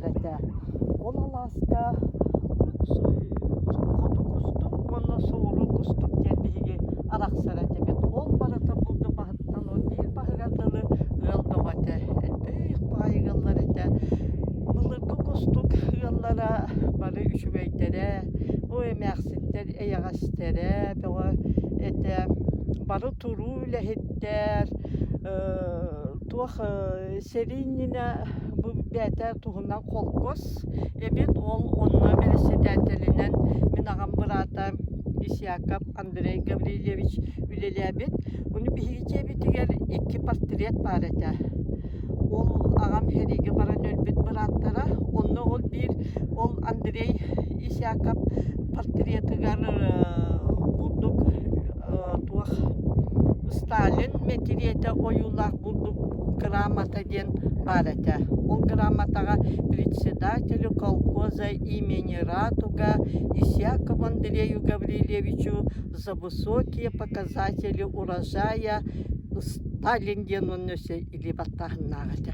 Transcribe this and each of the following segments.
баар этэ. Ол алааска хоту кустук уонна соҕуруу кустук диэн биһиги арахсар этибит. Ол барыта булду баһыттан ол биир баһыгар дылы ыал бөҕө этэ. Элбэх баҕайы ыаллар этэ. Былыргы кустук ыаллара бары үчүгэйдэрэ, оо эмээхситтэр эйэҕэстэрэ бөҕө этэ. Бары туруу үлэһиттэр, туох сэрии иннинэ бу бэйэтэ туһунан холкуос эбит. Ол онно бэрэссэдээтэлинэн мин аҕам быраата Исяков Андрей Гаврильевич үлэлээбит. Ону биһиги дьиэбитигэр икки портрет баар этэ. Ол аҕам сэриигэ баран өлбүт бырааттара. Онно ол биир ол Андрей Исяков портретыгар курдук туох Сталин мэтириэтэ ойуулаах курдук грамота диэн баар этэ. Ол грамотаҕа председателю колхоза имени Радуга Исякову Андрею Гаврильевичу за высокие показатели урожая Сталин диэн уонна өссө илии баттааһыннаах этэ.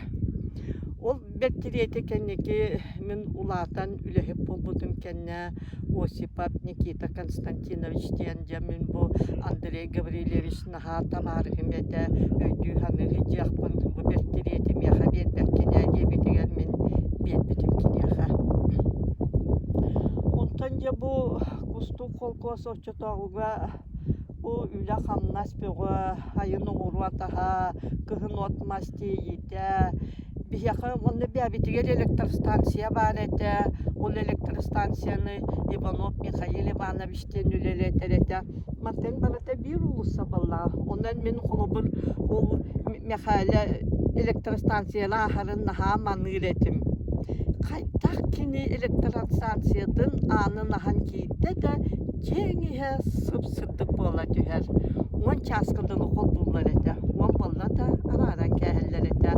Ол бэртириэтэ кэнники мин улаатан үлэһит буолбутум кэннэ Осипов Никита Константинович диэн дьэ мин бу Андрей Гаврильевич наһаа табаарыһым этэ, өйдүү-саныы сылдьыахпын бу бэртириэти миэхэ биэрбэккин ээ диэбитигэр мин биэрбитим киниэхэ. Онтон дьэ бу Кустук холкуос оччотооҕуга бу үлэ-хамнас бөҕө, айын оҕуруот аһа, кыһын от-мас тиэйиитэ, Биһиэхэ уонна бэйэбитигэр электростанция баар этэ. Ол электростанцияны Иванов Михаил Иванович диэн үлэлэтэр этэ. Мантан барыта биир уулусса буоллаҕа. Онон мин холобур ол Мэхээлэ электростанцияны ааһарын наһаа маныыр этим. Хайдах кини электростанциятын аанын аһан киирдэ да, дьиэҥ иһэ сып-сырдык буола түһэр. 10 чааска дылы холбууллар этэ. Уон буолла да арааран кээһэллэр этэ.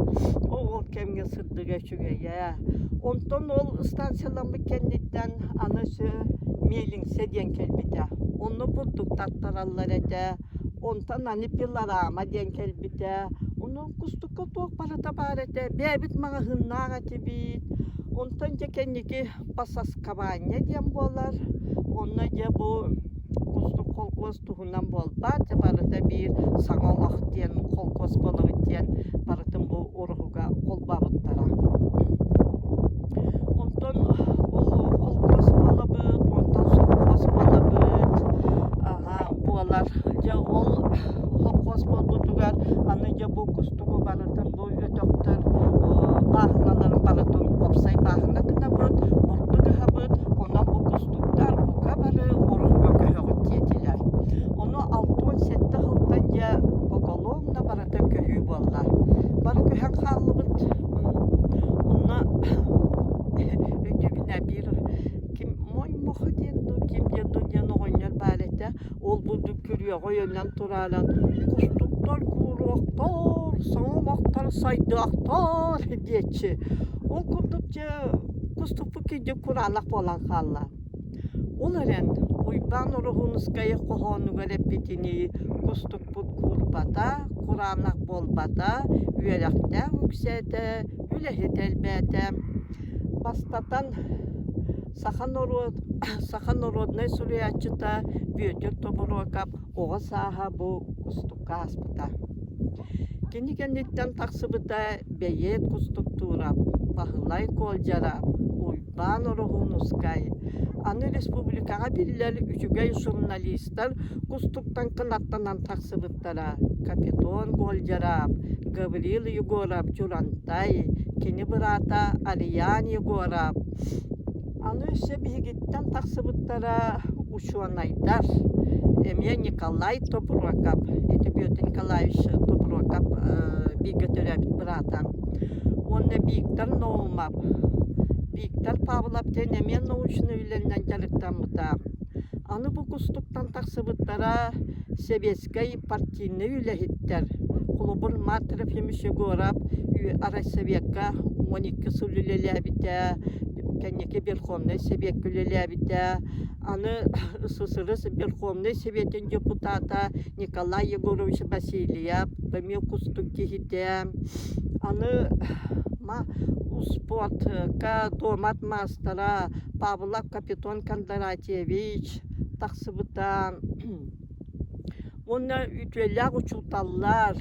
Ол кэмҥэ сырдыга үчүгэйэ. Онтон ол станцияламмыт кэнниттэн аны өссө миэлиҥсэ диэн кэлбитэ. Онно бурдук таттараллар этэ. Онтон аны пилорама диэн кэлбитэ. Онон кустукка туох барыта баар этэ. Бэйэбит маҕаһыыннаах этибит. Онтон дьэ кэнники пососкование диэн буолар. Онно дьэ бу Кустук холкуос туһунан буолбат, барыта биир саҥа олох диэн холкуос буолабыт диэн барытын бу уруһуга холбообуттара. Онтон ол холкуос буолабыт, онтон сопхуос буолабыт, аха буолар. Дьэ ол холкуос буолбутугар аны дьэ бу кустугу барытын бу өтөхтөр бааһыналарын барытын уопсай бааһына гынабыт, бурдук ыһабыт, онон бу кустуктар бука бары уруһуга көһөҕүт диэтилэр. Ону 67 сылтан дьэ поголовно барыта көһүү буолла. Бары көһөн хааллыбыт. Онно өйдүүбүн биир ким Моймохо диэн дуу, ким диэн дуу диэн оҕонньор баар этэ. Ол бурдук күрүөҕэ өйөнөн турааран кустуктар кууруохтар, саҥа олохтор сайдыахтар диэччи. Ол курдук дьэ кустукпут кирдик кураанах буолан хаалла. Ол эрэн Уйбаан Ороһуунускай хоһоонугар эппитинии кустукпут куурбата, кураанах буолбата, үөрэхтээх үксээтэ, үлэһит элбээтэ. Бастатан саха норуот саха народнай суруйааччыта Бүөтүр Тобуруокап оҕо сааһа бу кустукка ааспыта. Кини кэнниттэн тахсыбыта бэйиэт Кустуктуурап, Баһылай Куолдьарап, Уйбаан Ороһуунускай, аны республикаҕа биллэр үчүгэй журналистар Кустуктан кынаттанан тахсыбыттара Капитон Гольдеров, Гаврил Егоров Дьурантай, кини быраата Ариан Егоров. Аны өссө биһигиттэн тахсыбыттара учуонайдар эмиэ Николай Тобуруокап, ити Петр Николаевич Тобуруокап бииргэ төрөөбүт быраата уонна Виктор Наумов. Виктор Павлов диэн эмиэ научнай үлэнэн дьарыктаммыта. Аны бу кустуктан тахсыбыттара сэбиэскэй партийнай үлэһиттэр. Холобур, Март Трофимович Егоров Райсоветка 12 сыл үлэлээбитэ, кэнники Верховнай Сэбиэккэ үлэлээбитэ. Аны СССР Верховнай Сэбиэтин депутата Николай Егорович Васильев эмиэ кустук киһитэ. Аны ма Успуортка дуомат маастара Павлов Капитон Кондратьевич тахсыбыта. Уонна үтүөлээх учууталлар,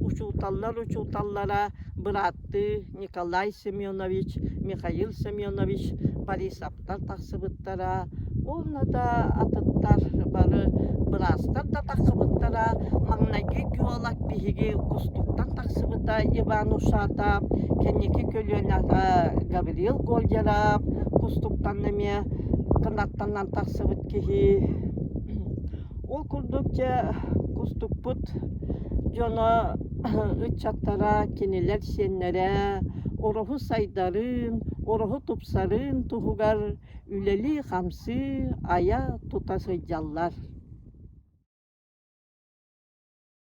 учууталлар учууталлара бырааттыы Николай Семенович, Михаил Семенович Борисовтар тахсыбыттара. Уонна да атыттар бары быраастар да тахсыбыттара. Маҥнайгы геолог биһиги Кустуктан тахсыбыта Иван Ушатов, кэнники көлүөнэҕэ Гаврил Гольдеров, Кустуктан эмиэ кынаттанан тахсыбыт киһи. Ол курдук дьэ Кустукпут дьоно ыччаттара, кинилэр сиэннэрэ ороһу сайдарын, ороһу тупсарын туһугар үлэлии-хамсыы, айа-тута сылдьаллар.